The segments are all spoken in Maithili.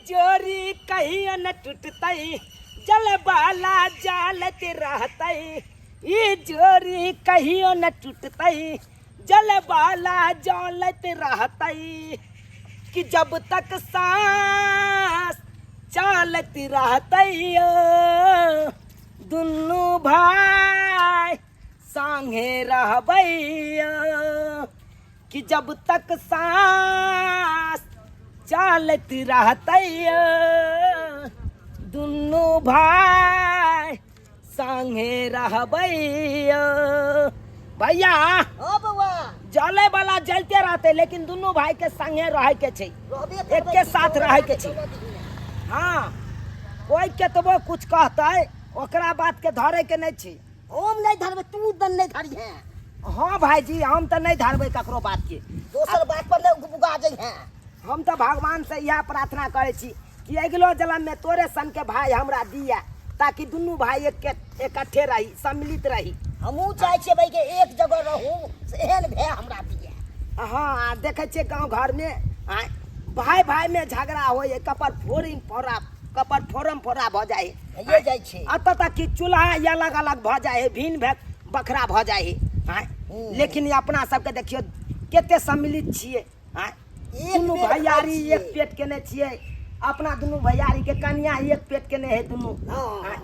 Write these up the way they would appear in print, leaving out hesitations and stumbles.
जोड़ी कहियो न टूटतै, जलबाला जालत रहतै। ई जोड़ी कहियो न टूटतै, जलबाला जलत रहतै। कि जब तक सांस चलत रहतै, दुनू भाई संगे रहबै। कि जब तक सांस चलत रहतै, दुनू भाई संगे रहबै। भैया ओ बौआ, जले वाला जलते रहते, लेकिन दुनू भाई के संगे रहे के छै, रहबे करबै। एके साथ रहे के छै। हाँ, कोई केतबो कुछ कहतै, ओकरा बात के धरे के नहीं छै। हम नहीं धरबै, तू दन नहीं धरिहे। हाँ भाईजी, हम तऽ नहीं धरबै ककरो बात के। दोसर बात पर नहीं उगबुगा जइहे। हम तऽ भगवान से इएह प्रार्थना करै छी कि अगिलो जन्म में तोरे सन के भाई हमरा दिया, ताकि दुनू भाई एक इकट्ठे रही, सम्मिलित रही। हमहूँ चाहै छियै भाई के एक जगह रहू, से एहन भे हमरा दिया। हाँ, आ देखै छियै गाँव घरमे आँय, भाई भाई में झगड़ा होइ है, कपर फोड़िम फोड़ा, कपर फोड़म फोड़ा भऽ जाइ है। भइए जाइ छै। एतऽ तक कि चूल्हा अलग अलग भऽ जाइ है, भिन्न भे बखरा भऽ जाइ है। आँय, लेकिन अपना सबके देखियौ कते सम्मिलित छियै। आँय, एक दुनू बेर खाइ भैयारी छियै। एक पेट केने छियै। अपना दुनू भैयारी के कनिया एक पेट केने है दुनू। आँय,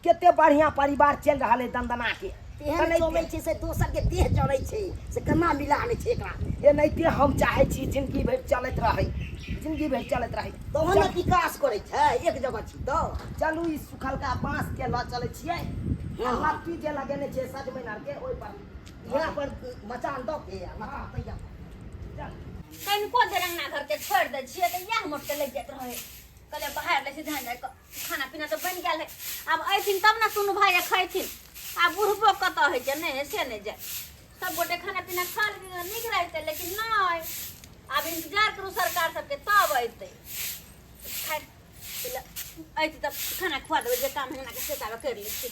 कते बढ़िया परिवार चलि रहल है दंदना के। तेहन एनाहिते- चलै छै से दोसर के देह जरै छै, से केना मिला लै छै एकरा। एनाहिते हम चाहै छी जिंदगी भरि चलैत रहै, जिंदगी भरि चलैत रहै। तहन ने विकास करै छै। एक जगह छी तऽ चलू, ई सुखलका बाँस के लऽ चलै छियै। लत्ती जे लगेने छियै सजमनि आरके, ओहि पर इएह पर मचान दऽ के आ मचान तैयार। चल। कनिको देर अंगना घर के छोड़ि दै छियै तऽ इएह मोटके लागि जाइत रहै। कहलियै बाहर लै छी धान जाय कऽ, खाना पीना तऽ बनि गेल है, आब अयथिन तब ने सुनू भाई खैथिन। आब बुढ़बो कतऽ होइ छै, नहि से नहि जाय। सब गोटे खाना पीना खा लेथिन तऽ नीक रहितै, लेकिन नहि, आब इंतजार करू सरकार सबके तब अयतै। खाय अयतै तब खाना खुआ देबै। जे काम अंगना के से ताबे करि लै छी,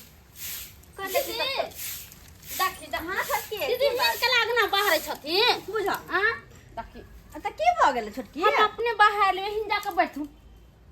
कर लै छी तब। देखी तऽ अहाँ सबके दीदी हिनका अंगना बाहर छथिन। बुझ आ देखी। तऽ की भऽ गेलै छोटकी? हम अपने बाहर लेबै, हिन जाके बैठू।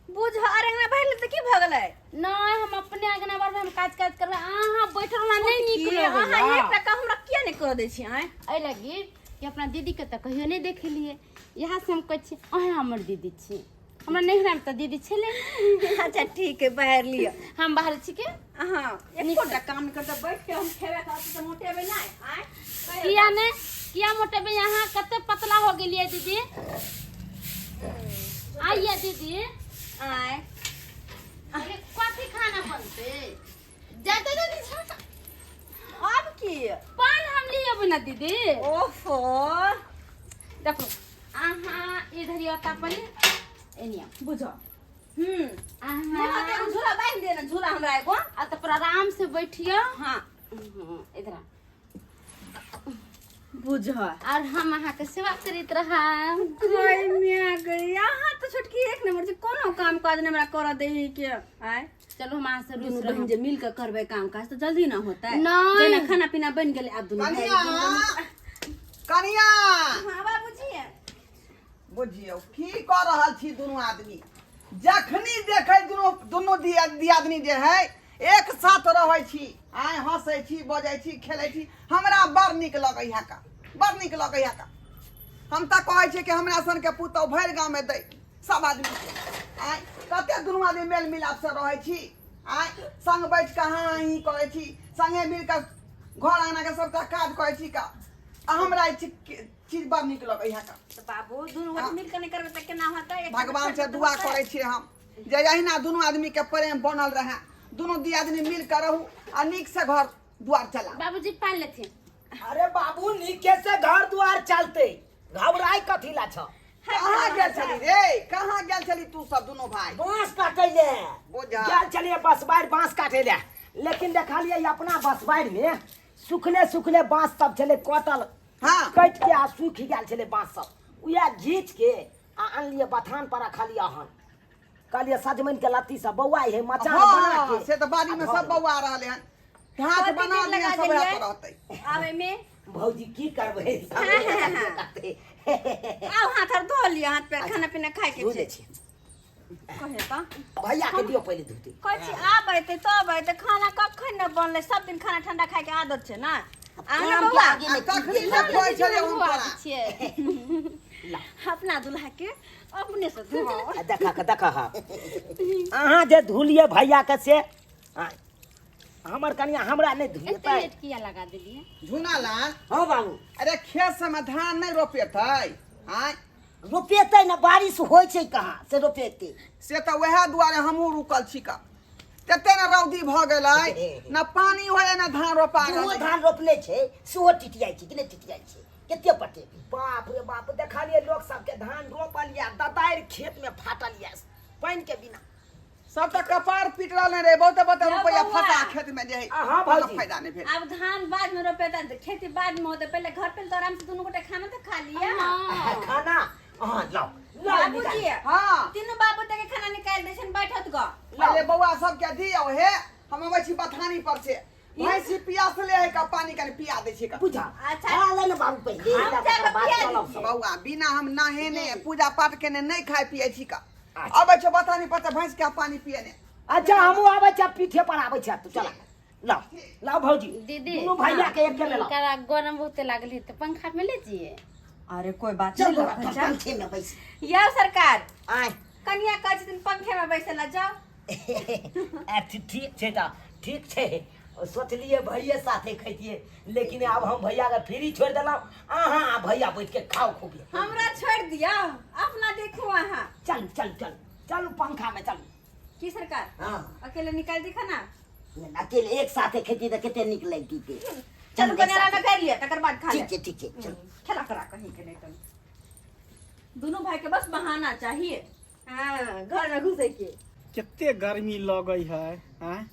बुझ, अरे अंगना बाहर तऽ की भऽ गेलै? नहि, हम अपने अंगना बाहर हम काज काज करबै, अहाँ बैठल हमरा नहि नीक की? लगैया। अहाँ एकटा काम हमरा किया नहि कऽ दै छी? आँय, एहि लगी कि अपना दीदीके तऽ कहियो नहि देखेलियै, इएह से हम कहै छी अहेँ हमर दीदी छी। हमरा नैहरामे तऽ दीदी छलै नहि। अच्छा ठीक है, बाहर लिअ। हम बाहर छी के अहाँ एकोटा काम नहि करतै, बैठ के हम खेबै खाबै तऽ मोटेबै नहि? आँय, किया नहि, किया मोटेबै? अहाँ कते पतला हो गेलियै दीदी। आइए दीदी। आँय, अरे कथी खाना बनतै? जाते दीदी, आब की पान हम लियब ना दीदी। ओहो, देखो अहाँ इधर आता पड़ी एनिया। बुझो, अहाँ एगो झूला बान्हि दे ने, झूला हमरा एगो। आ तऽ पर आराम से बैठियो। हाँ। इधर आ। बुझ, और हम अहाँके सेवा करैत रहब। गई मिया गई, अहाँ तऽ छोटकी एक नंबर छै, कोनो काम काज नहि हमरा करऽ दै के। आँय, चलू, हम अहाँ से दुनू रुस बहिन रहब जे मिल के करबै काम काज तऽ जल्दी ना होतै? नहि। जेना खाना पीना बनि गेलै, आब दुनू भाई कनिया, कनिया। हाँ बाबूजी। बुझियौ की कऽ रहल छी दुनू आदमी? जखनी देखै दुनू दुनू दियादनी जे है एक साथ रहै छी। आइ हँसै छी, बजै छी, खेलै छी, हमरा बड़ नीक लगै है का, बड़ नीक लगै है का। हम तऽ कहै छियै कि हमरा सनके पुतहु भरि गाँवमे दै सब आदमीके। आँय, कते दुनू आदमी मेल मिलापसँ रहै छी। आँय, संग बैठ कऽ हाँ ही करै छी, संगे मिल कऽ घर अङ्गनाके सबटा काज करै छी का। आ हमरा ई चीज बड़ नीक लगै है का। तऽ बाबू, दुनू गोटे मिल के नहि करबै तऽ केना होतै? एक भगवान से दुआ करै छियै हम जे अहिना दुनू आदमीके प्रेम बनल रहए, दुनू दियादनी मिल कऽ रहू आ नीक से घर दुआर चला। बाबूजी पान लेथिन। अरे बाबू, नीके से घर द्वार चलते, घबराई कथी ला छ? कहाँ गेल छली रे? कहाँ गेल छली तू सब दुनू भाई? बांस काटे ले बुझा। गेल छलिए बसबारि बांस काटे ले, लेकिन देखलिए अपना बसबारि में सुखले सुखले बांस सब छले कटल। कटि के आ सूखि गेल छलै बांस सब, उएह घीच के आ अनलिए बथान पर रखलिए हन। कहलिए सजमनि के लत्ती सब बौआ हे मचान बना के। से तऽ बाड़ी में आ सब बौआ रहले हन, घास कथी बना दिन दिया लगा सब देलियै? पर रहतै। आब एहिमे भौजी की करबै? आउ, हाथ आर धो लिअ, हाथ पैर, खाना पीना खाय के धो छै। दै छी। कहे तऽ भैया के दियो पहिले धोती। कहै छी आब एतै तब एतै, खाना कखन ने बनलै, सब दिन खाना ठंडा खाय के आदत छै ने। आउ ने काम के बौआ, आगे आ मे की कखनी गेल? से कहै छलियै हम तोरा। छियै। अपना दुल्हा के अपने से धोआओ। आ देखा के देखा, हा अहाँ जे धुलिए भैया के से आ, हमर कनिया हमरा नहि एते धुएतै। लेट किया लगा देलियै? झुना लाल। हँ बाबू। अरे खेत सबमे धान नहि रोपेतै? आँय रोपेतै ने, बारिश होइ छै कहाँ से रोपेतै? से तऽ वएह दुआरे हमहूँ रुकल छी का, तते ने रौदी भऽ गेलै, न पानी होइए न धान रोपा जेहो गेलै। धान रोपने छै सेहो टिटियाइ छै कि नहि टिटियाइ छै? कते पटेबै? बाप रे बाप, देखलिए लोक सबके धान रोपल या ददारि खेत में फाटल या पानि के बिना। सब तऽ कपार पीट रहल रे, बहुते बहुते यौ रुपैआ बौआ। फंसा खेत में जे है, आ, हाँ, कोनो भौजी। फायदा नहि भेल। आब धान बाद में रोपेतै, खेती बाद में होतै, पहिले घर पे तऽ आराम से दुनू गोटे खाना तऽ खा लिअ। हाँ। खाना अहाँ लाओ लाओ बाबूजी। निकाल। हाँ। तीनू बाबू के खाना निकालि दै छनि, बैठत गऽ। अरे बौआ सबके दियौ हे, हम अबै छी बथानी पर से, भैंसी पियास ले है का, पानी कनि पिया दै छी का। बुझा। अच्छा। खा ले ने बाबू पहिले। हम तकर जाकऽ बाद पिया चलब दै सब। बौआ बिना हम नहेने पूजा पाठ केने नहि खाइ पियै छी का। अच्छा। अबै छै बथानी पर से भैंस के पानी पियने। अच्छा हमहूँ आबै छी, पीठे पर आबै छी, तू चला लाओ लाओ भौजी। दीदी। दुनू भैया के एक में लाओ। हुनकरा गरम बहुते लागल है तऽ पंखा में ले जिए। अरे कोई बात चल नहीं बौआ, बच्चा। पंखे में बैस। यौ सरकार। आय। कनिया कहै छथिन पंखे में बैसे ला जाओ। आ, ठीक छै तऽ ठीक छै, सोचलिए भैये साथे खैतिए, लेकिन आब हम भैया के फ्री छोड़ि देलहुँ, अहाँ आ भैया बैठ के खाओ खूब। हमरा छोड़ि दियौ, अपना देखू अहाँ। चल चल चल चलू पंखा में चलू। की सरकार? हाँ। अकेले निकाल दी खाना? अकेले एक साथे खेती तऽ कते नीक लगती। चलू कनि आराम कर लिअ, तकर बाद खा ठीक लेब। छै, ठीक छै, चलू। खेला करा कहीं के नहीं तो दोनों भाई के बस बहाना चाहिए, हाँ, घर में घुसे के। कते गर्मी लगै है आँय,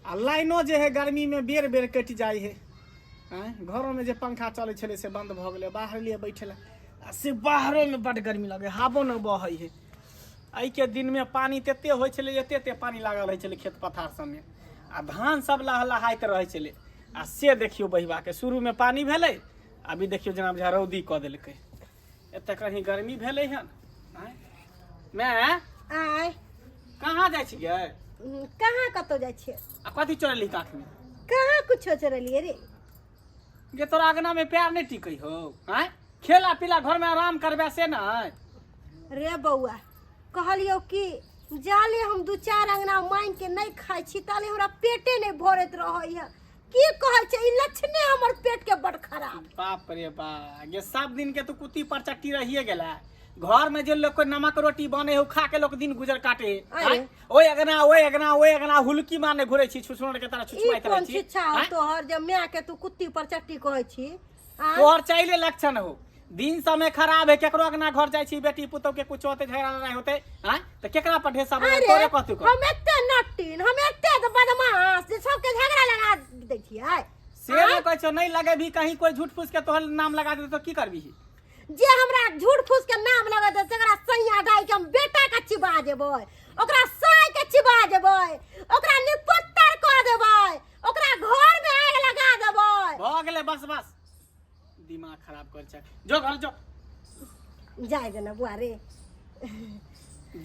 आ लाइनो जे है गर्मी में बेर बेर कटि जाइ है आँय। घरोमे जे पंखा चलै छलै से बंद भऽ गेलै, बाहर एलियै बैठे लए आ से बाहरोमे बड्ड गर्मी लगै, हवो नहि बहै है। एहिके दिनमे पानि तते होइ छलै, एते एते पानि लागल रहै छलै खेत पथार सबमे आ धान सब लहलहाइत रहै छलै। आ से देखियौ बहिबाके शुरूमे पानि भेलै, अभी देखियौ जेना बुझा रौदी कऽ देलकै, एते कहीं गर्मी भेलै हन आँय। माय। आय। कहाँ जाइ छियै? कहाँ कतौ जाइ छियै। आ कथी चोरेलही काखमे? कहाँ कुछो चोरेलियै रे। गे तोरा अगना में पैर नहीं टिकै हो आँय, खेला पीला घर में आराम करबे से नहीं। रे बौआ, कहलियौ कि जाले हम दू चारि अंगना मांगि के नहि खाइ छी ताले हमरा पेटे नहि भरैत रहैया। की कहै छै ई लक्षणे हमर पेट के बड़ खराब। बाप रे बा, गे सब दिन के तू कुत्ती पर चट्टी रहिए गेला। घर में जे लोग के नमक रोटी बने हो खा के लोग दिन गुजर काटे। अरे। आँय? ओए अगना ओए अगना ओए अगना हुलकी मारने घुरे छी, छुछुनर के तरह ई छुछुआइत रहै कोन छी। शिक्षा हो आँय? तोहर जे माय के तू कुत्ती पर चट्टी कहै छी? आँय? तोहर चाइले लक्षण हो, दिन समय खराब है, केकरो अगना घर जाइ छी, बेटी पुतोह के कुछ होते, झगड़ा लड़ाई होते आँय तऽ केकरा पर ढेसा बजै? अरे तोरे कहतु कह। हम एते नटिन, हम एते बदमाश जे सबके झगड़ा लगा दै छियै? से नहि कहै छौ, नहि लगेबही, कहीं कोई झूठ फूस के तोहर नाम लगा देतौ तऽ की करबही? जे हमरा झूठ फूस के नाम लगेतै तकरा सैया गाय के हम बेटा के चिबा देबै, ओकरा साय के चिबा देबै, ओकरा निपत्तर कऽ देबै, ओकरा घर में आगि लगा देबै। भऽ गेलै, बस बस, दिमाग खराब कर छै, जो घर जो। जाय देना बुआ रे।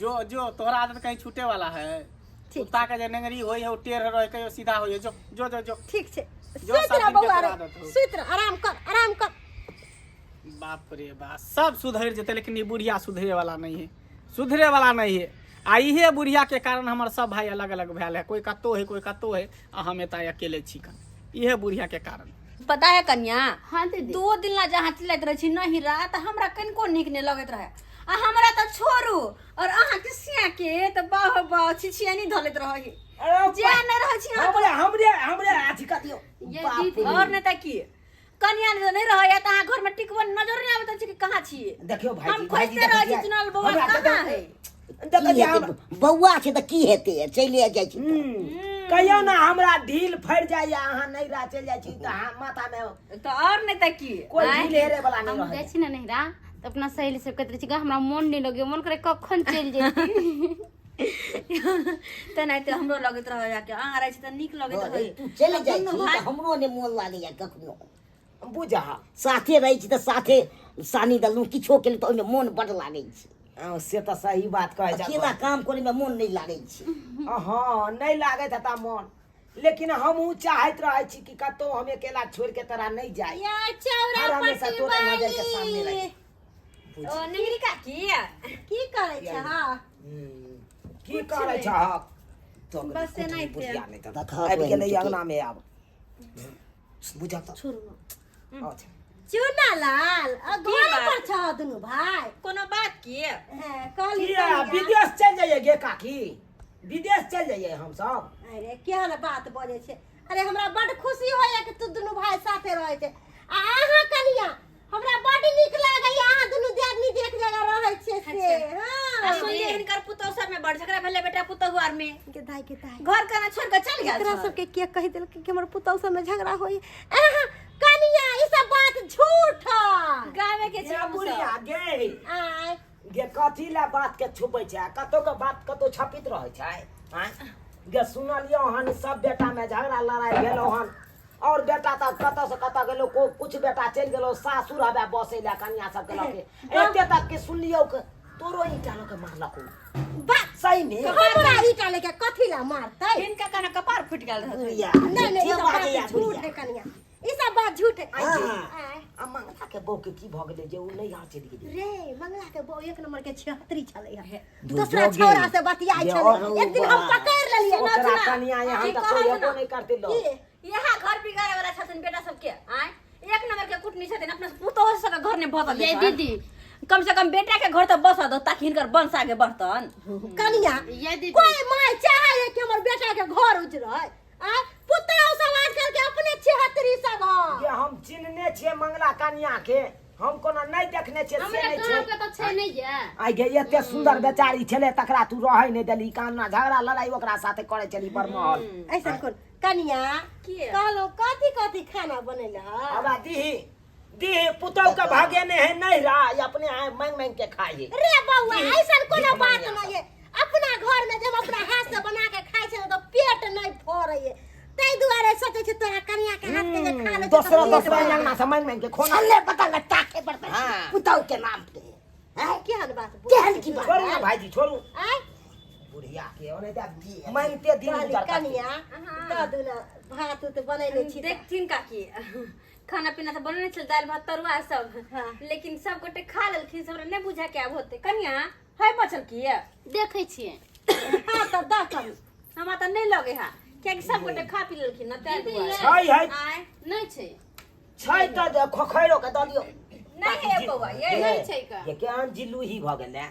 जो जो, तोहरा आदत कहीं छूटे वाला है? ठीक। कुत्ता के जे नेंगरी होई है ओ टेढ़ रहे कहियो सीधा होई है। जो जो जो जो। ठीक छै। जो सुति सब रह दिन के बौआ रे, तोरा आदत हौ। सुति रह, आराम कर, आराम कर। बाप रे बाप, सब सुधरि जेतै लेकिन ई बुढ़िया सुधरे वाला नहीं है, सुधरे वाला नहीं है। आ इहे बुढ़िया के कारण हमर सब भाई अलग अलग भेल है, कोई कतौ है कोई कतौ है, आ हम एतऽ अकेले छी कन, इहे बुढ़िया के कारण। पता है कन्या? हाँ दीदी। दो दिन ला जहाँ चिल्लाइत रहै छी नहीं रात हमरा कनिको नीक नहि लगैत रहै, आ हमरा तऽ छोड़ू और अहाँ के सिया के तऽ बाह बाह छिछियानी धलैत रहै। अरे जे नहि रहै छी अहाँ। हमरे हमरे हमरे अथी कऽ दियौ। ये बाप दीदी। रे। और नहि तऽ की, कन्या जे नहि रहैया तऽ अहाँ घर में टिकबो नजर नहि आबैत अछि कि कहाँ छियै। देखियौ भाईजी, हम भाईजी खोजिते रहै देखै छी चुनल बौआ हमरा कहाँ देखै- है। देखै की छियै हेतै? बौआ छै तऽ की हेतै, चलिए जाइ छी तऽ। कहियो ना हमरा ढील फड़ि जाइया, अहाँ नहीं रह चलि जाइ छी तऽ अहाँ माथा में तऽ और नहि तऽ की, कोई आँय? ढील हेरे वाला नहीं हम रहै। जाइ छी ने नैहरा तऽ अपना सहेली सब कहैत रहै छी, हमरा मोन नहि लगैया, मोन करे कखन चलि जैती। तेनाहिते हमरो लगैत रहैया कि अहाँ रहै छी तऽ नीक लगैत रहै। तू चलि जाइ दुनू छी भाई- तऽ हमरो नहि मोन लागैया कखनो। बुझा साथे रहै छी तऽ साथे सानी देलहुँ, किछो केलहुँ तऽ ओहिमे मोन बड्ड लागै छै। हँ, से तऽ सही बात कहै छै। अकेला काम करे में मोन नहीं लागे छै। हँ, नहि लागैत हेता मोन, लेकिन हमहूँ चाहैत रहै छी कि कतहु हम अकेला छोड़ि के तोरा नहि जाइ। या चौरा हर हमेशा पट्टी तोरा नजर के सामने वाली। रही। ओ निगरी काकी। की करै छै? हँ। की करै छहक? बस एनाहिते। बुढ़िया नहि तऽ देखहक आबि गेलै बहिन। अंगना मे, आब बुझक तऽ अच्छा। चूना लाल आ की घर बात? पर छह दुनू भाय? कोनो बात की? हैं, कहली किया कनिया। विदेश चलि जाइए गे काकी? विदेश चलि जाइए हमसब? अरे, केहन बात बजै छै? अरे, हमरा बड खुशी होइया कि तू दुनू भाय साथे रहै छै। आ अहाँ कनिया, हमरा बड नीक लागैया अहाँ दुनू दियादनी जे एक जगह रहै छियै से। आ हँ। सुनलियै हिनकर पुतोह सब में बड़ झगड़ा भेलै बेटा पुतोह आर में। के दाई, के दाई। घर केना छोड़ के चल गेल एकरा छल। सबके के कहि देलकै कि हमर पुतहु सबमे झगड़ा होइया? अहाँ कनिया, ई सब बात झूठ है। गामे के छै ये हम सब। बुढ़िया गे। आय। गे, कथी लए बात के छुपै छै? कतौ के बात कतौ छपित रहै छै? आँय गे, सुनलियौ हन सब बेटा में झगड़ा लड़ाई भेलौ हन, और बेटा तऽ कतऽ से कतऽ गेलो, को कुछ बेटा चलि गेलो सासुर हवे बसै लए कनिया सबके लऽ के। एते तक के सुनलियौ के तोरो ईंटा लऽ के मारलकौ। बात सही में? हमरा ईटा लेके कथी ला मारतै? हिनका कना कपार फूटि गेल रहत। बुढ़िया। नहीं नहीं, ई झूठे सब बात बाजैया झूठ बुढ़िया। है कनिया, ई सब बात झूठ है। हाँ। आय। आ मंगला के बहू के की भऽ गेलै जे उ नैहर चलि गेलै? रे, मंगला के बहू एक नंबर के छिहत्तरी छलै है। दू दूसरा जोगी। छौड़ा से बतियाइ ये छलै। और एक दिन हम बा। पकड़ लेलियै। ओकरा कनिया यहाँ की तऽ कहत कोई ना? हेबो नहि करतै लोग। की? यहाँ घर बिगाड़े वाला छथिन बेटा सबके। आय, एक नंबर के कुटनी छथिन, अपना पुतोह सबके घर नहि बसल ये देतन। दीदी। कम से कम बेटा के घर तऽ बसऽ दो ताकि हिनकर वंश आगे बढ़तन। कनिया, ये दीदी। कोई माय चाहे है कि हमर बेटा के घर उजरै? आ पुतहु सब आजकल के अपने छिहत्तरी सब है। जे हम चिन्हने छियै मंगला कनिया के, हम कोनो नहि देखने छियै से हमरा नहि गाँव छै। के तऽ छै नहि ये। आइ गे, एते सुंदर बेचारी छलै, तकरा तू रहै नहि देलही। कान्ना झगड़ा लड़ाई ओकरा साथे करै छली बरमहल। ऐसा कोन कनिया? की? कहलहुँ, कथी कथी खाना बनेल है? आबा दीही दीही, पुतहु के भागे ने है नहीं रहा, ई अपने आए मांग मांग के खाइ है। रे बौआ, ऐसा कोनो भीख बात मांगिया। नहीं है। अपना घर में जब अपना हाथ से बना के खाइ छै ने तऽ पेट नहीं फरै है। ताहि दुआरे सोचै छी तोरा कनिया के हाथ के जे खा लै छै तऽ दोसरा पेट दोसरा भरै। अंगना से मांग मांग के खोना छल्ले बतल ताके पड़तै। हाँ। पुतहु के नाम पे हैं? केहन बात बोलै केहन की बात? छोड़ू ना भाईजी, छोड़ू आँय? बुढ़िया के, ओने तऽ मांगते दिन कहली गुजर करतै। कनिया, दऽ दू ने भात उत बनेने छी तऽ। देखथिन काकी, खाना पीना तऽ बनेने छल, दालि भात तरुआ सब। हाँ। लेकिन सब गोटे खा लेलखिन, हमरा नहि बुझा के आब होते। कनिया, है बचल की? देखै छियै। हाँ, तऽ दऽ कनी। हमरा तऽ नहि लगे है, कियाकि सब गोटे खा पी लेलखिन ना, ताहि दीदी, दुआरे। छै है। आँय? नहि छै। छै तऽ दे, खोखैरो के दऽ दियौ। नहि है बौआ ये। नहि छै का। ये केहन जिलूही भऽ गेलै?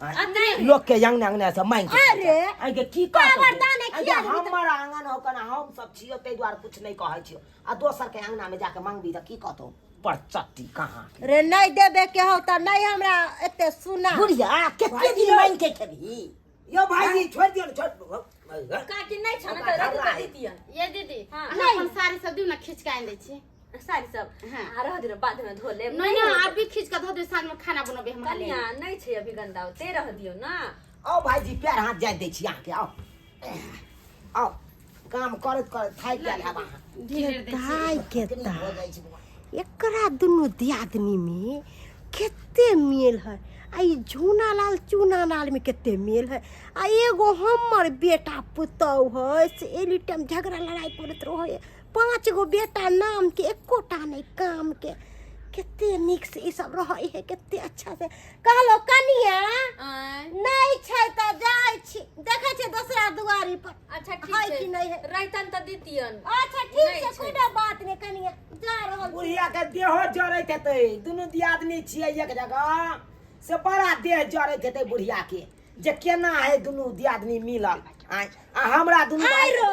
आ नहि। लोक के अंगना अंगना से मांगि के खाइ छै। अरे, आइ के की कहतौ? खबरदार नहि आइ खिया देबही तऽ- हमर आंगन हो कना हम सब छियो, ताहि दुआरे कुछ नहि कहै छियो, आ दोसर के अंगना में जाके मांगबी तऽ की कहतौ? पर चट्टी कहाँ रे, नहीं देबे के हो तऽ नहीं हमरा एते सुना। बुढ़िया, कते दिन मांगि के खेबही? यो भाईजी, छोड़ि दियौ ने, छोड़। काकी, नहि छ ने तऽ रहितै तऽ दितियन। ये दीदी। हाँ। अहाँ अपन साड़ी सब दियौ ने, खींच के आनि दै छी। साड़ी सब? हाँ। आ रह दियौ, बाद में धो लेब। नहीं नहीं, आप भी खींच के धो दियौ, साँझ में खाना बनबै हमरा लेल। कनिया, नहि छै अभी गंदा ओते, रह दियौ ना। आओ भाईजी, पैर हाथ जाय दै छी अहाँके। आओ आओ, काम करैत करैत थाकि गेल हैब अहाँ। ढेर दै छी। दाइ के कनी दाइ। भऽ जाइ छै बौआ। एकरा दुनू दियादनी में कते मेल है, आ ई झूना लाल चूना लाल में कते मेल है, आ एगो हमर बेटा पुतहु है से एनी टाइम झगड़ा लड़ाई करैत रहै है। पाँच गो बेटा नाम के, एकोटा नहीं काम के। कते नीक से ई सब रहै है, कते अच्छा से। कहलो कनिया, आँय? नहीं छै तऽ जाइ छी, देखै छियै दोसरा दुआरी पर अच्छा, ठीक है छै। कि नहीं है। रहितन तऽ दितियन। अच्छा, ठीक नहि छै। छै। कोनो बात नहि कनिया, जा रहल छी। बुढ़िया के देहो जरैत हेतै। दुनू दियादनी छियै एक जगह से, बड़ा देह जरैत हेतै बुढ़िया के जे केना है दुनू दियादनी मिलल। आँय, आ हमरा दुनू आइ भाई रो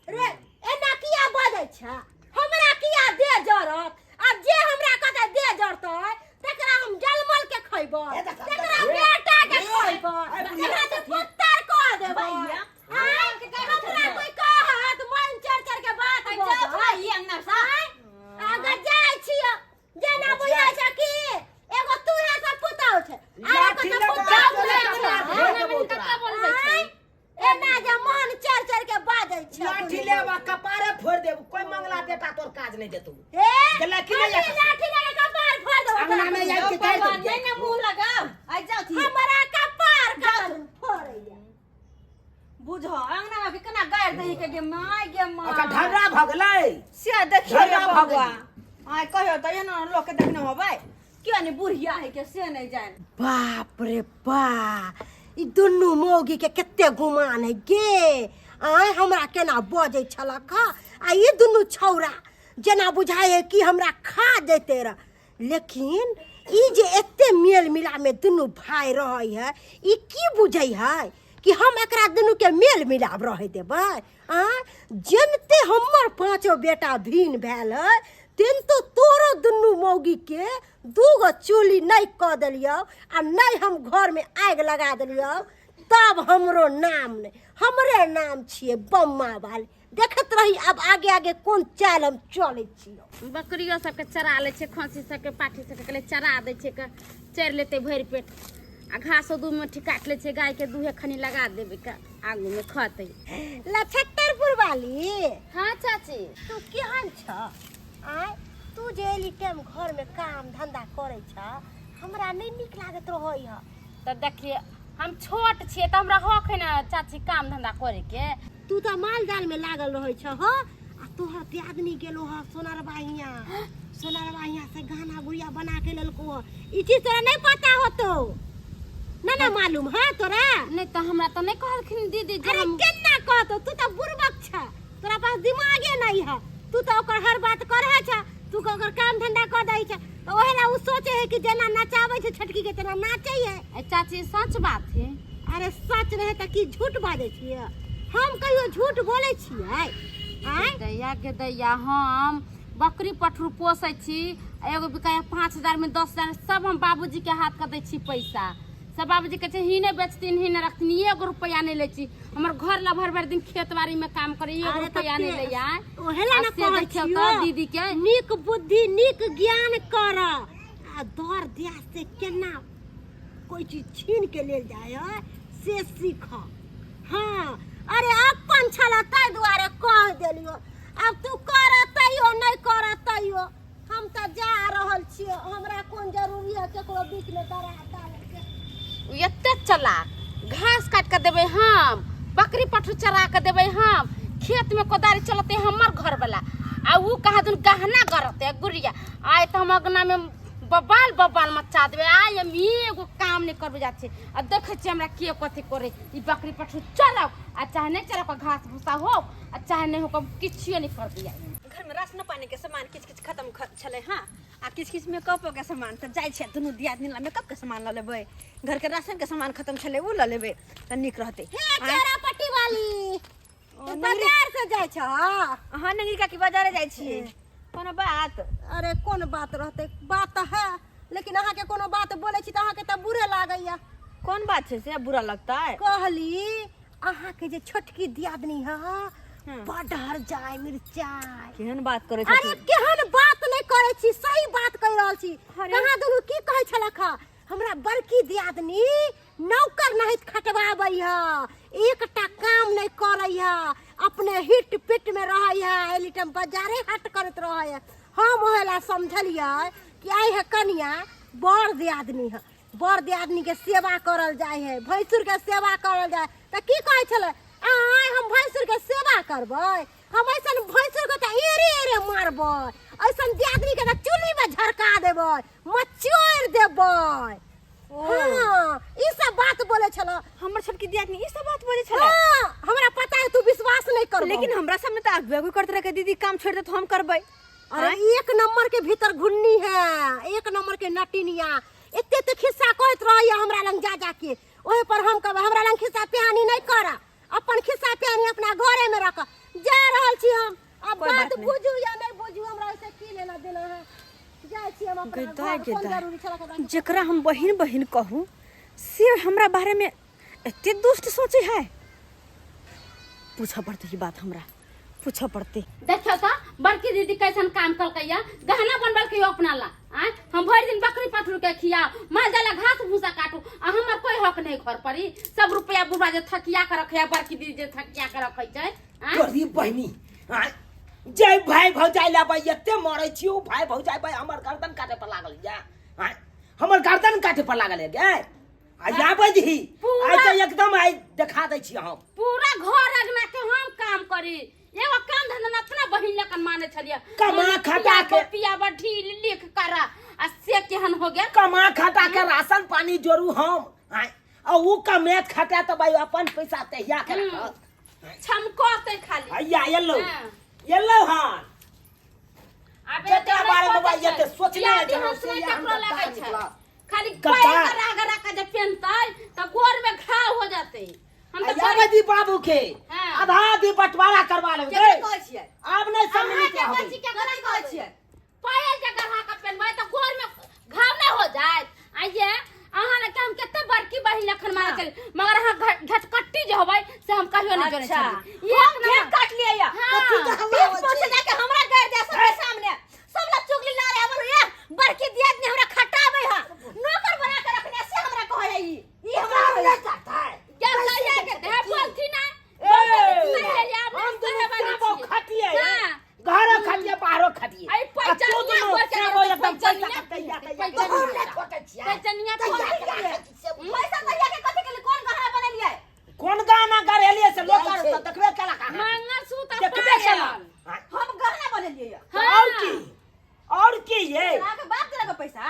रे, एना किया बजै छ? हमरा किया देह जरत? आ जे हमरा कहतै देह जरतै, तकरा हम जलमल के खैबै, तकरा बेटा के खैबै, तकरा तऽ पुत्तर कह देबै। आइ हमरा कोई कहत मन चढ़ चढ़ के बात जाउ बजै। भाई अंगना से। आइ अगर जाइ छियै, जेना बुझै छ कि एगो तू है सब पुतहु छै, आरो लाठी कतौ लऽ कऽ पुतहु चलै नहि छै। छै। भेज देबौ तोरा। कक्का बोलबै छै। आँय? एना जे मन चढ़ चढ़ के बाजै छै। लाठी लेब आ कपारे फोड़ि देब। कोई मंगला बेटा तोर काज नहि देतौ। हे। देलक कि नहि? लाठी लऽ के कपार फोड़ देबौ। अंगना में आबि के गाड़ि भगवान देबौ। नहि ने मुँह लगाउ, आइ जाउ। हमरा रहैया। बुझो अंगना में केना गारि दही के गे my गे my. ओकर ढर्रा भऽ गेलै। से देखियो रे झगड़ा भऽ बौआ। गेलै। आय कहियो तऽ एना लोक के देखने होबै किया नहीं बुढ़िया है के से नहीं जान। बाप रे बा, ई दुनू मौगी के कते गुमान है गे। आय हमरा केना बजै छलक ह, आ ई दुनू छौड़ा जेना बुझाइ है कि हमरा खा जैते रह। लेकिन ई जे एते मेल मिला में दुनू भाई रहै है, ई की बुझै है कि हम एकरा दुनू के मेल मिलाप रहे देबै? आ जनते हमर पांचो बेटा भिन्न भेल है, तेनतो तोरो दुनू मौगी के दूगो चूल्ही नहीं कऽ देलियौ आ नहीं हम घर में आगि लगा देलियौ, तब हमरो नाम नहीं, हमरे नाम छियै बम्मा वाली। देखत रही अब आगे आगे कोन चाल हम चलै छियौ। बकरियो सबके चरा लै छै, खस्सी सबके पाठी सबके कहले चरा दै छै, चरि लेतै भरि पेट। आ घासो दू मुट्ठी काटि लै छै, गायके दूहे खनी लगा देबै के आगूमे खतै। लछत्तरपुर वाली। हाँ चाची। तू केहन छ? आय तू जे एली टाइम घर में काम धंधा करै छ, हमरा नहीं नीक लागत रहै ह। तऽ देखिए हम छोट छियै तऽ हमरा हक है ने चाची काम धंधा करे के। तू तऽ माल जाल में लागल रहै छ हो, आ तोहर दियादनी गेलो ह सोनरबा हियाँ, सोनरबा हियाँ से गहना गुड़िया बना के लेलको ह। ई चीज तोरा नहीं पता होतो ना? ना मालूम है तोरा? नहीं तऽ हमरा तऽ नहीं कहलखिन दीदी जे अरे हम केना कहतो, तू तऽ बुड़बक छ, तोरा पास दिमागे नहीं है। तू तऽ ओकर हर बात करे छ, तू ओकर काम धंधा कर दै छ, तऽ ओहे ला उ सोचे है कि जेना नचाबै छै छोटकी के तेना नाचै है। ए चाची सच बात है। अरे सच रहे तऽ की झूठ बाजै छियै? हम कहियो झूठ बोलै छियै? आँय दैया के दैया, हम बकरी पठरू पोसै छी, एगो बिकाया 5000 में 10,000 सब हम बाबूजी के हाथ के दै छी पैसा। सब बाबूजी कहै छै ही नहि बेचथिन ही नहि रखथिन, एगो रुपैआ नहि लै छी। हमर घर ला भरि भरि दिन खेत बाड़ी में काम करे, एगो अरे तऽ रुपैआ नहि लैया। ओहे ला आ ना से कहै देखियौ छियौ, तऽ दीदी के नीक बुद्धि नीक ज्ञान कर, आ दर दिया से केना कोई चीज छीन के लेल जाय है से सीख। हाँ अरे अपन छल ताहि दुआरे कह देलियो, अब तू कर तैयो नहीं कर तैयो हम तऽ जा रहल छियो, हमरा कोन जरूरी है केकरो बीच में दरा डाले के। उ एते चला घास काट के देबै हम, बकरी पठू चरा के देबै हम, खेत में कोदारी चलते हमर घर वाला, आ उ कहाँ दुन गहना गरते गुड़िया। आइ तऽ हम अगना में बबाल बबाल मचा देबै। आइ हम एगो काम नहि करबै जाइ छियै, आ देखै छियै हमरा के कथी करे। ई बकरी पठू चलाउ आ चाहे नहि चलाउ, घास भूसा हो आ चाहे नहि हो, किछियो नहि करबै आइ। घर में राशन पानी के सामान किछ किछ खत्म छलै हाँ, आ किछ किछ मेकअप के सामान, तऽ जाइ छियै दुनू दियादनी ला मेकअप के सामान लऽ लेबै, घर के राशन के सामान खत्म छलै उ लऽ लेबै तऽ नीक रहतै। हे केरा पट्टी वाली, तू बाजार से जाइ छ? हाँ नंगी काकी बाजारे जाइ छियै, कोनो बात? अरे कोन बात रहतै, बात तऽ है, लेकिन अहाँके कोनो बात बोलै छी तऽ अहाँके तऽ बुरे लागैया। कोन बात छै से बुरा लगतै? कहली अहाँके जे छोटकी दियादनी है बड हरजाय मिरचाय। केहन बात करै अरे छथिन? केहन बात नहीं करै छी, सही बात कहि रहल छी। अरे। कहाँ दुनू की कहै छलक ह, हमरा बड़की दियादनी नौकर नहित खटबाबै है, एकटा काम नहीं करै है, अपने हिट पिट में रहै है, एली टाइम बाजारे हाट करैत रहै है। हम ओहे ला समझलियै कि आइ है कनिया बड़ दियादनी है, बड़ दियादनी के सेवा करल जाइ है, भैंसुर के सेवा करल जाइ। तऽ की कहै छलै, आइ हम भैंसुर के सेवा करबै, हम ऐसन भैंसुर के तऽ एरे एरे मारबै, ऐसन दियादनी के तऽ चुल्ही में झरका देबै, मचोड़ि देबै। हाँ ई सब बात बोले छलो हमर छोटकी दियादनी, ई सब बात बोले छलै? हाँ हमरा पता है तू विश्वास नहीं करबो, लेकिन हमरा सब में तऽ आगू आगू करते रहे दीदी काम छोड़ दे तो हम करबै। अरे एक नंबर के भीतर घुन्नी है, एक नंबर के नटिनिया, एते एते खिस्सा कहैत रहैया हमरा लग जा जाके, ओहे पर हम कहबै हमरा लग खिस्सा पिहानी नहीं कर, अपन खिस्सा पिहानी अपना घरे में रख। जा रहल छी हम, अब कोई बात बात नहीं। बुझू या नहीं बुझू, हमरा ऐसे की लेना देना है, जाइ छी हम अपना गदाय घर, कोन गदाय। जरूरी छल एकरा? जकरा हम बहिन बहिन कहू से हमरा बारे में एते दुष्ट सोचे है, पूछऽ पड़तै ई बात, हमरा पूछऽ पड़तै। देखियौ तऽ बड़की दीदी कैसन काम कलकैया, गहना बनबलकै अपना ला। आँय हम भरि दिन बकरी पठरू के खियाओ, माल जाला घास भूसा काटू, आ हमर कोई हक नहीं घर पर। ई सब रुपया बुढ़वा जे थकिया के रखैया, बड़की दीदी जे थकिया के रखै छै। आँय तोरी बहिनी, आँय जय भाई भौजाई लाबै एते मरै छी, ओ भाई भौजाई भाई हमर गर्दन काटे पर लागल या, आँय हमर गर्दन काटे पर लागल है गे। आ आबै दही, आइ तऽ एकदम आइ देखा दै छी हम। पूरा घर अंगना के हम काम करी, एगो काम धंधा न अपना बहिन लखन माने छलियै। कमा खटा के पियाबा ढील लिख करा आ से केहन हो गेल। कमा खटा के राशन पानी जोड़ू हम, आँय, आ ऊ कमेत खटा तऽ भाई अपन पैसा तहिया के रखत। छमकते खाली। हैया एलौ। हाँ। एलौ हन। आब जकरा एते बारे में नहि भाई एते सोचने यादी छलहुँ, हम से सुनै यहाँ केकरो हम लगै गद्दार छै। निकलल। खाली गद्दार। पैर गरा गरा के जे पेनतै तऽ गोर में घाव हो जतै। हम तऽ आब दी बाबू के हाँ। आधा दी बंटवारा करवा लेबै। केकरा कहै छियै? आब नहि सम्मिलित अहाँके रहबै। कहै छी, केकरा कथी कहै छियै? पायल जे गढ़ा के पेनबै तऽ गोर में घाव नहि हो जायत। आ ये अहाँ लग हम कते बड़की बहिन लखन मारे चल, मगर अहाँ घटकट्टी जे होबै से हम कहियो नहि जोड़ै अच्छा। छलियै। हम घेर काट लियै या। हाँ। कथी के हल्ला पीठ होइ पर से छै? जाके हमरा गारि दे सबके सामने। सब लग चुगली ला रहे बोलू, ए, बड़की दियादनी हमरा खटाबै है। नौकर बना के रखने से हमरा कहै है ई। ई हमरा काम कहै नहि है। करतै। जब कहिया के दे बोलथि ना, ए, बोलथि नहीं है, आब हम नहीं दुनू सहे वाली साबो छियै। खटियै। हाँ। घरो खटियै, बाहरो खटियै। अरे आ तू पैचनिया दुनू गोर के साबो करतै, एकदम पैसा पैचनिया। के तैया तैया पैचनिया। के। हम नहि खोटै छियै। पैचनिया तैया खोटै के छियै। राखै छियै। पैसा तैया के कथी के लिए कोन गहना बनेलियै? कोन गहना गढ़ेलियै से लोक जाइ आर छै। तऽ देखबे केलक अहाँ। मंगलसूत्र देखबे पायल। केलक। हाँ, हम गहना बनेलियै या। तऽ और की? और की ये? अहाँके बाप देलक पैसा?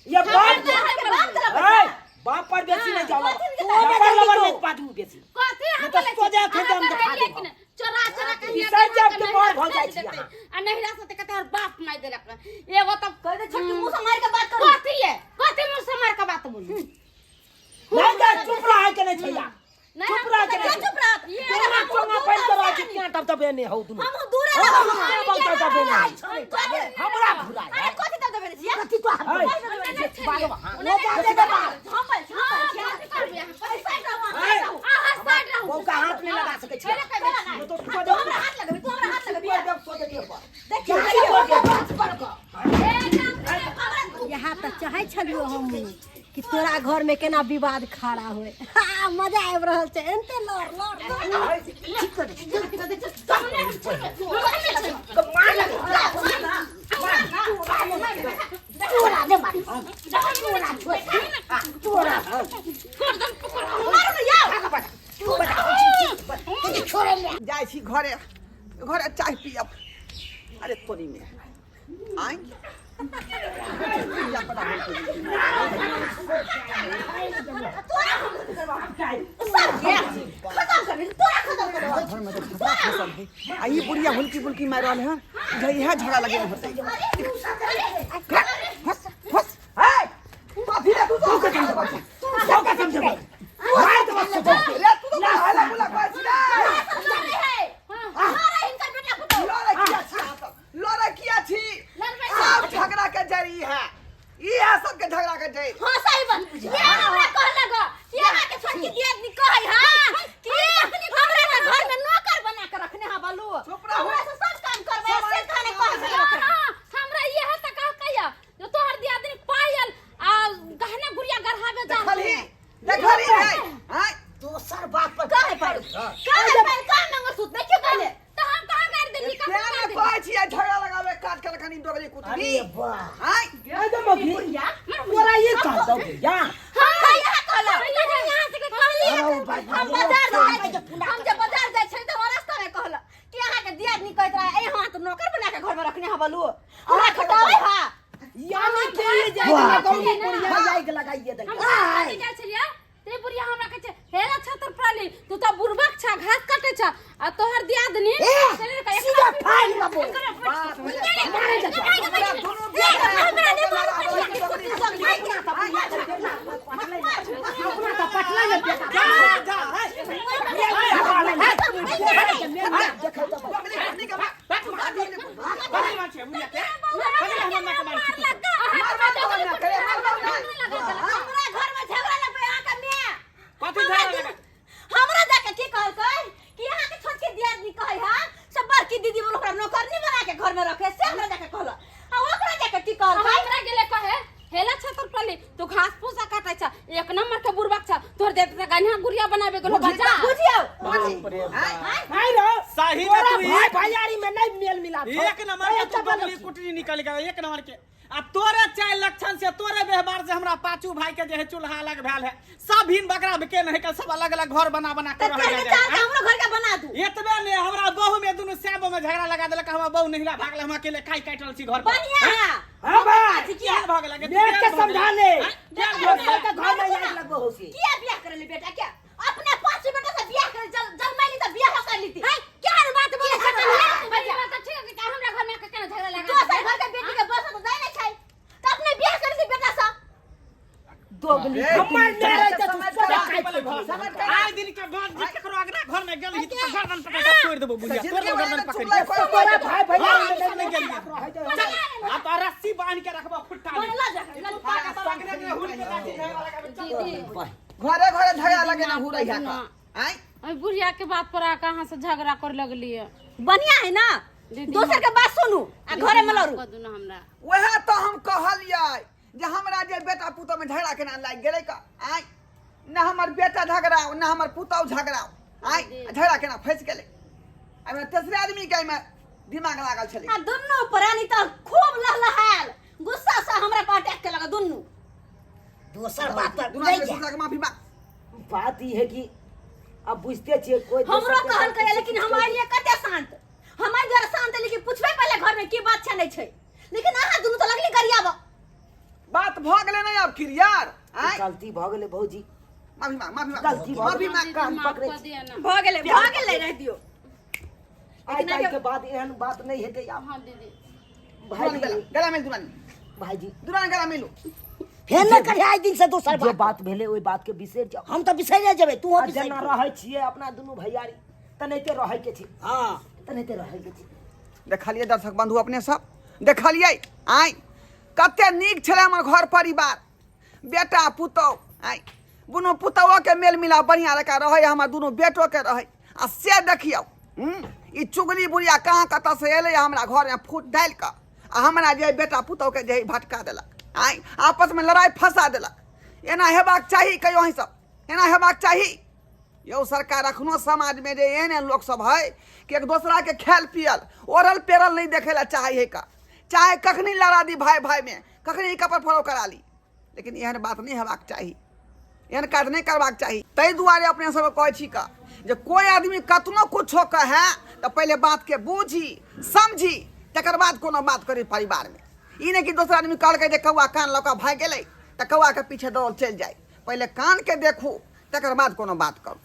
ये बाप हमरा अहाँके बाप देलक ए, पैसा? बाप पर बेसी नहीं जाओ। कथी के लबर लबर नहीं पाजू बेसी। कथी अहाँ नहीं तऽ बोलै छी? सोझे अखन अहाँ हम देखा बढ़ेलियै देब। कि नहि? चोरा चोरा के हियाँ बिसरि के जायब के नैहरा बड़ भऽ जाइ भेज छी देतै। अहाँ। आ नैहरा से तऽ कते और बाप मारि देलक। एगो तऽ कहि दे छोटकी मुँह से मारि के बात करू। कथी ये? कथी मुँह से मारि के बात बोलू? नहीं नहीं चुप रहे के नहीं छै यार। नहीं, चुप हम रहे के तऽ नहीं छै। चुप रहत। ये तोरा हमहूँ चोंगा दूर पहिन के रहै रहब। छी तें तब तब एने हौ दुनू। हमहूँ दूरे हाँ, रहब। हाँ, तब तब एने हौ। हमरा घुराय। अरे कथी तब देबे छियै? कथी तो हम है। नहि छलियै। बाबा, हाँ। ओना नहि बाबा, छलियै। हम बोल छी, हम बोल छी। हाँ, कथी करबै अहाँ? पैसा दू, अहाँ है। दू। अहाँ साइड रहू। बौका हाथ नहीं लगा सकै छी। पहिले कहि दै छी। तो आ तू हमरा हाथ लगबी, तू हमरा हाथ लगबी। देखियौ, देखियौ। यहाँ तऽ चाहै छलियो हम कि तोरा घर में केना विवाद खड़ा होए। हाँ, मजा आबि रहल छै। एनते लड़ लड़ लड़। तोरा ने मारी। तोरा छोड़। तोरा। मारू ने यौ। छोड़े ले। जाइ छी घरे, घरे चाय पियब। अरे तोरी में आइ सब के खत्म कर, तोरा खत्म कर। घर में तो झगड़ा फसल है। आ ई बुढ़िया हुलकी बुलकी मारि रहल है, इधर इएह झगड़ा लगे होतै। हस हस हे कथी रे तू तो बौका समझेबै। मारि देबौ सोझे। रे तू तो हल्ला गुल्ला करै छी रे। मारे हिनकर बेटा पुतहु। लड़ै किया छी अहाँ सब? लड़ै किया छी? सब झगड़ा के जड़ ई है, ई है सबके झगड़ा के जड़। हाँ सही बात। ये हमरा कहलक कि अहाँ के छोटकी दियादनी कहै हां कि हमरा के घर में नौकर बना के रखने हा बालू। चुप रहू। हमरा से सब काम करबै से कहने कहै छलै ओकरा। हाँ, हमरा इएह तऽ कहलकै जे तोहर दियादनी पायल आ गहना गुड़िया गढ़ाबे जा। देखलही देखलही रे आँय। दोसर बात पर काहे पर काहे पर काहे मंगलसूत्र नहीं क्यों कहले? तऽ हम कहाँ गारि देलियै? तें कहाँ ने गारि देलियै? कहै छियै झगड़ा लगाबै काज कर कनी डोगरी कुटबी। अरे वाह। आँय ए तो मौगी, तोरा ई कह दौ या। हाँ यहाँ कहलक। यहाँ से के कहली। अरे बाप रे। हम बाजार जाइ हम जे बाजार जाइ छली तऽ हमरा रास्ता में कहलक कि अहाँ के दियादनी कहैत रहे ए हां तो नौकर बना के घर में रखने हा बालू, हमरा खटाबै हा। यानी कि ई जाय के लगौनी बुढ़िया जाय के लगाइए देलकै। हम कहाँ जाइ छलियै ते बुढ़िया हमरा कहै छै, हे रे छतर प्राली, तू तऽ बुढ़बक छा, घास काटै छा आ तोहर दियादनी ए, सीधा फाइल में बोल। मारे जा हमरा दुनू अपना तऽ पटला ने बेटा। जा जा हे। देखै तऽ डोगरी कुटनी के मार बड़ी मार छै बुढ़िया के। पकड़ हमर माँ के मार छी। मार मार ना करे मार मार ना। हमरा घर में झगड़ा लगबै अहाँ के माय। कथी झगड़ा लगा? हमरा जाके की कहलकै कि अहाँ के छोटकी दियादनी कहै हा सब बड़की दीदी बोल ओकरा नौकरनी बना के घर में रखे से हमरा जाके कहलक। आ ओकरा जाके की कहलकै? हमरा गेले कहे, हेला छतर पली, तू घास फूसा काटै छा, एक नंबर के बुढ़बक छा, तोहर देत त गन्हा गुड़िया बनाबे गेलो बजा। बुझियौ। बाप रे बाप। नहीं रो। सही में तोरा तू भाई भैयारी में नहीं मेल मिलाप छौ। एक नंबर के एकटा तू बन बगली कुटनी निकल गया एक नंबर के। आ तोरे चाल लक्षण से तोरे व्यवहार से हमरा पाछू भाई के जे है चूल्हा अलग भेल है सब भिन बकरा के नहीं के सब अलग अलग घर बना बना के तऽ रह तेरे जाए चाल के हमरो घर के बना दू। एतबे ने हमरा बहू में दुनू सैब में झगड़ा लगा देलक, हमरा बहू नहिरा भागल, हम अकेले खाई काटि रहल छी घर पर। बढ़िया है। हाँ भाई। केहन भऽ गेल गे? देख के समझा ले। केहन भऽ गेलै? दोसर के घर में आगि लगबो हो से। किया बियाह करे ले बेटा? क्या अपने पांच बेटा से बियाह करे जल जलमाइली त बियाह कर लीती। है केहन बात बोलै छै तू? बड़ी बात तऽ ठीक है कि हमरा घर में आके केना झगड़ा लगा दोसर घर के बेटी के बस त जाय नै छै त अपने बियाह कर ली बेटा से। दोगली ए, हमर तू मेरे समझ त तू कर, सब खाइ समझ छी। कर। आइ दिन के बाद जे केकरो अगना घर में गेल ही तऽ गर्दन पकड़ के तोड़ि देबो बुझिया, तोड़ देबो गर्दन पकड़ के। तोरा भाई भैया हाँ, में हम नहीं नहीं गेलियै। रहै। आ तो रस्सी बांध के रखबो खुट्टा में। बनला जा लल सगरे में हुल के लाठी झगड़ा लगाबे, चल। दीदी घरे घरे झगड़ा लगे ना हुरै है का आय ओइ बुढ़िया के बात पर आके अहाँ से झगड़ा कर लगलियै। बढ़िया है ना, दीदी, दोसर के बात सुनू आ घरे में लड़ू। कऽ दू ना हमरा। वएह तऽ हम कहलियै जे हमरा जे बेटा पुतोह में झगड़ा केना लागि गेलै का आय, न हमर बेटा झगड़ाओ न हमर पुतोह झगड़ाओ, आय झगड़ा केना फँसि गेलै। एहिमे तेसरे आदमी के एहिमे दिमाग लागल छलै। आ दुनू प्राणी तऽ खूब लहलहायल गुस्सा से हमरा पर अटैक केलक दुनू। दोसर बात पर दुनू नहि आदमी जाय। दूसरा के माफी मांग। बात ई है कि अब बुझते छियै कोई हमरो दोसर के कहलकै, लेकिन हम आइलियै कते शांत, हम एहि दुआरे शांत, लेकिन पुछबै पहिले घर में की बात छै नहि छै, लेकिन अहाँ दुनू तऽ लगली गरियाबऽ। बात भऽ गेलै नहि आब क्लियर? आय गलती भऽ गेलै भौजी, माफी मांग, माफी मांग, गलती भऽ माफी गेलै। मांग। कान माफ पकड़ै कऽ छी। दिअ ना। भऽ गेलै, भऽ गेलै, रहि दियौ। आइ काल्हि के बाद एहन बात नहि हेतै आब। हाँ दीदी। भाईजी गला गला मिल दुरानी, भाईजी दुरानी गला मिलू। फेर नहि करिहे आइ दिन से दोसर जे बात। बात भेलै ओहि बात के बिसरि जाउ। हम तऽ बिसरि जेबै, तू आ जेना रहै छियै अपना दुनू भैयारी तेनाहिते रहै के छै। हँ, तेनाहिते रहै के छै। देखलियै दर्शक बंधु अपने सब देखलियै आय कते नीक छलै हमर घर परिवार, बेटा पुतोह, आय दुनू पुतोहोके मेल मिलाप बढ़िआँ जकाँ रहै, हमर दुनू बेटोके रहै। आ से देखियौ ई चुगली बुढ़िया कहाँ कतऽसँ एलै हमरा घरमे फूट डालि कऽ आ हमरा जे बेटा पुतोहके जे भटका देलक, आय आपसमे लड़ाइ फँसा देलक। एना हेबाक चाही कहियो अहीं सब? एना हेबाक चाही यौ सरकार? अखनो समाजमे जे एहन एहन लोकसभ है कि एक दोसराके खायल पियल ओढ़ल पेरल नहि देखै लए चाहै है का, चाहे कखनी लड़ा दी भाई भाईमे, कखनी कपड़ फड़ो करा ली, लेकिन एहन बात नहि हेबाक चाही, एहन काज नहि करबाक चाही। ताहि दुआरे अपने सबके कहै छी का जे कोइ आदमी कतनो कुछो कहै तऽ पहिले बातके बूझी समझी तकर बाद कोनो बात करी परिवारमे। ई नहि कि दोसर आदमी कहलकै जे कौआ कान लऽ कऽ भागि गेलै तऽ कौआके पीछे दौड़ल चलि जाइ, पहिले कानके देखू तकर बाद कोनो बात करू।